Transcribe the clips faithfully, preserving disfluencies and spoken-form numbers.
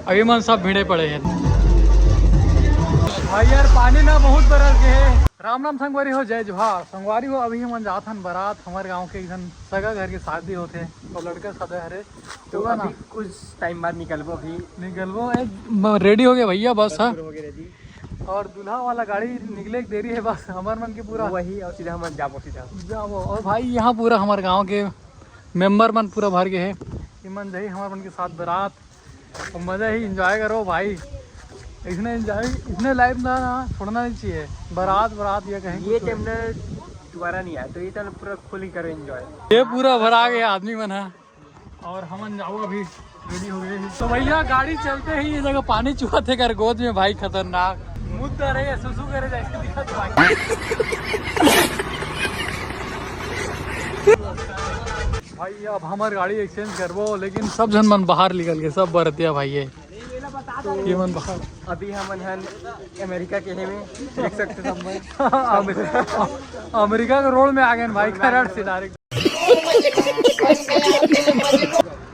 अभी मन सब भिड़े पड़े हैं। भाई यार, पानी ना बहुत बरस गए है। राम राम संगवारी हो, जय जोहार संगवारी हो। अभी हमन जात हन बारात, हमर गांव के एक झन सगा घर के शादी होथे, तो लड़का सगा हरे। तो तो ना अभी कुछ टाइम बाद निकलबो, अभी निकलबो। ए, म-, रेडी हो गए भैया, बस। हाँ, शुरू हो गए रेडी। और दूल्हा वाला गाड़ी निकले के देरी है, बस हमर मन के पूरा वही, और सीधा हमन जाबो सीधा। जाबो। और भाई, यहाँ पूरा हमारे गांव के मेंबर मन पूरा भर गए हैं। ये मन जाही हमारे मन के साथ बारात, और मजा ही एंजॉय करो भाई। इसने एंजॉय, इसने लाइफ ना, ना छोड़ना नहीं चाहिए। बारात, बारात या कहीं ये कुछ हो। टाइम ना दोबारा नहीं आया, तो ये टाइम पूरा फुल ही करो एंजॉय। ये पूरा भरा गया आदमी मन है। और हमन जाओ अभी रेडी हो गए हैं। तो भैया, गाड़ी चलते ही ये जगह पानी चुहत है कर गोद में भाई, खतरनाक। मुद्दा रहे, सुसु करे जैसे दिखत भाई। भाई, अब हमार गाड़ी एक्सचेंज करबो, लेकिन सब झन मन बाहर निकल के, सब बरतिया भाई है। ये मन बाहर। अभी हमन हन अमेरिका के हे में, देख सकते सब मन। अमेरिका, अमेरिका के रोड में आ गए भाई, खरड़ से डायरेक्ट।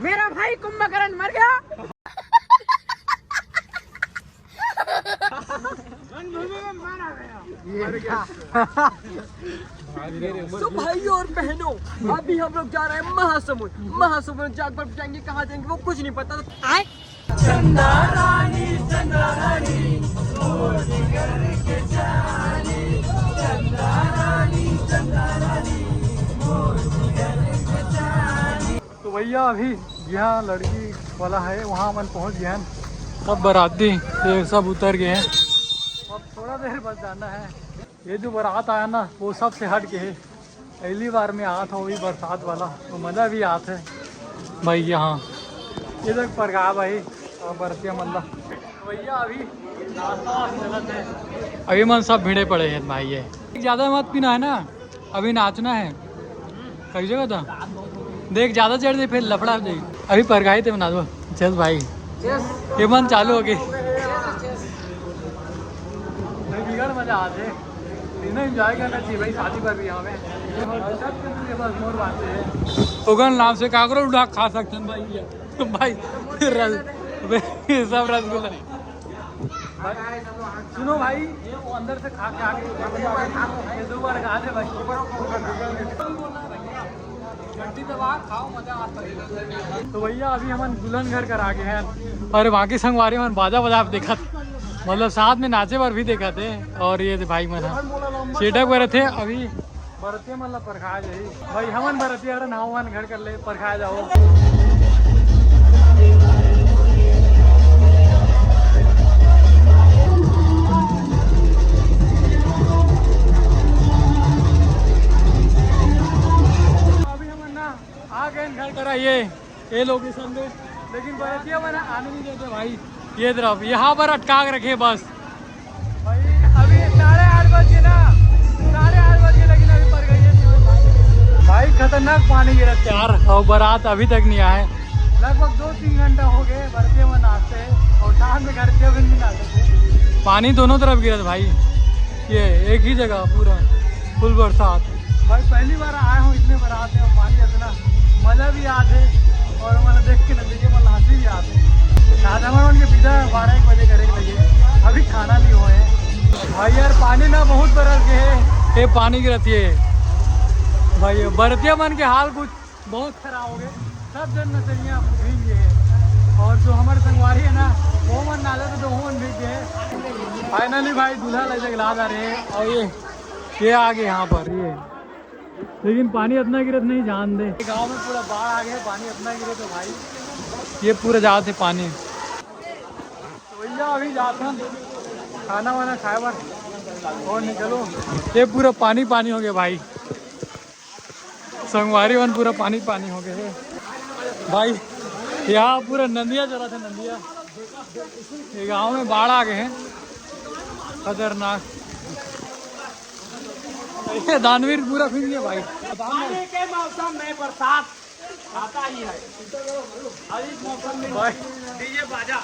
मेरा भाई कुंभकर्ण मर गया। तो भाइयों और बहनों, अभी हम लोग जा रहे हैं महासमुंद। महासमुंद जाकर बचाएंगे, कहाँ जाएंगे वो कुछ नहीं पता। तो भैया, अभी जहाँ लड़की वाला है, वहाँ मन पहुँच गए हैं। सब बाराती, ये सब उतर गए हैं। अब थोड़ा देर बस जाना है। ये जो बारात आया ना, वो सबसे हट के है। पहली बार में आत हो, वही बरसात वाला, तो मज़ा भी आत है भाई। यहाँ ये देख परगा भाई, और बरतिया मल्ला। भैया, अभी नाश्ता वास्ता चलत है। अभी मन सब भिड़े पड़े हैं भाई। ये ज़्यादा मत पीना है ना, अभी नाचना है। कई जगह था देख, ज़्यादा चढ़ दे, फिर लफड़ा हो जाएगी। अभी परगाई ते बना दो। चल भाई, ये मन चालू हो गए। भाई, बिगड़ मजा आ जाए। इन्हें एंजॉय करना चाहिए भाई, शादी पर भी यहाँ पे। ये बस मोर बात है। ओगन नाम से काकरो उड़ा खा सकते हैं भाई। ये भाई, रस, ये सब रसगुल्ला। भाई, सुनो भाई, ये वो अंदर से खा के आके ये दो बार खा दे भाई। घंटी दबा खाओ, मजा आता है। तो भैया, अभी हमन दुल्हन घर कर आ गए हैं। अरे, बाकी संगवारी मन बाजा बजा देखत, मतलब साथ में नाचे बर भी देखत है। और ये भाई मन ह सेटअप करे थे अभी। बरतिया मन ला परखा जाही भाई, हमन बरतिया हरन, हमन घर कर ले परखा जाओ। अभी हमन ना आ गए घर करा, ये ये लोकेशन पे, लेकिन बरतिया मन आने नहीं देते भाई। ये तरफ यहाँ पर अटका के रखे बस। भाई, अभी साढ़े आठ बज गए ना, साढ़े आठ बज गए, लेकिन अभी परगाई नहीं हुई भाई। खतरनाक पानी गिरा यार, और बारात अभी तक नहीं आए। लगभग दो तीन घंटा हो गए बरतिया मन आते हैं, और शाम में घर पे भी नहीं आते थे। पानी दोनों तरफ गिरा था भाई, ये एक ही जगह पूरा फुल बरसात। भाई, पहली बार आया हूँ इतने बारात में, और पानी इतना मजा भी आत है और हमारा देख के नजरिए में हंसी भी आत है। शायद हमारे उनके विदा बारह एक बजे करे के लगे, अभी खाना नहीं हुआ है। भाई यार, पानी ना बहुत बरस गए है, ये पानी गिरत है भाई। बरतिया मन के हाल कुछ बहुत खराब हो गए, सब जन नचनिया भीग गए हैं। और जो हमारे संगवारी है ना, वो मन नाले से दो मन भीग गए। फाइनली भाई, दूल्हा ले जाके ला जा रहे हैं। और ये ये आ गए यहाँ पर, ये लेकिन पानी इतना गिरत नहीं जान दे। गांव में पूरा बाढ़ आ गया, पानी इतना गिरे तो भाई, ये पूरा जात है पानी। तो भैया, अभी जात हैं खाना वाना खाए बर और निकलो। ये पूरा पानी पानी हो गया भाई, संगवारी मन पूरा पानी पानी हो गया है भाई। यहाँ पूरा नंदिया चला था, नंदिया। ये गांव में बाढ़ आ गए हैं, खतरनाक। ये दानवीर पूरा भीग गया भाई। पानी के मौसम में बरसात आता ही है। खरीफ मौसम में भाई। डीजे बाजा।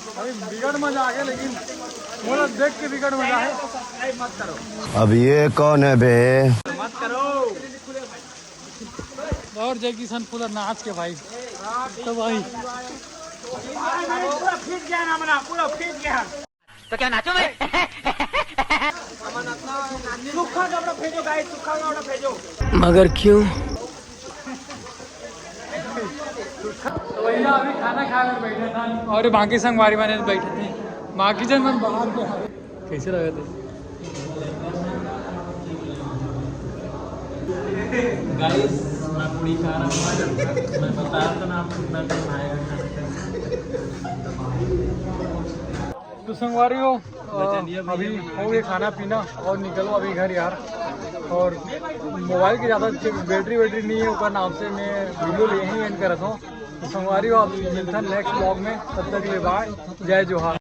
भाई, बिगड़ मजा आ गया, लेकिन मोला देख के बिगड़ मजा है। सब्सक्राइब मत करो। अब ये कौन है बे? मत करो। और जय किशन पूरा नाच के भाई। तो भाई, पूरा फिट गया ना मना, पूरा फिट गया। तो क्या नाचो मैं? सूखा कपड़ा भेजो गाइस, सूखा कपड़ा भेजो। मगर क्यों? तो भैया अभी खाना खा कर बैठे था और बाकी संगवारी बने बैठे थे। बाकी जन मन बाहर में आ गए। कैसे लगे थे? गाइस, मैं पूरी खा रहा हूँ। मैं बता रहा था ना आपको, कितना टाइम आएगा खाने का। तो संगवारी हो, अ, अभी हो गए खाना पीना और निकलो अभी घर यार। और मोबाइल की ज़्यादा बैटरी वैटरी नहीं है ऊपर नाम से, मैं वीडियो यहीं एंड कर रहा हूँ। तो संगवारी हो, आप मिलता है नेक्स्ट ब्लॉग में, तब तक के लिए बाय, जय जोहार।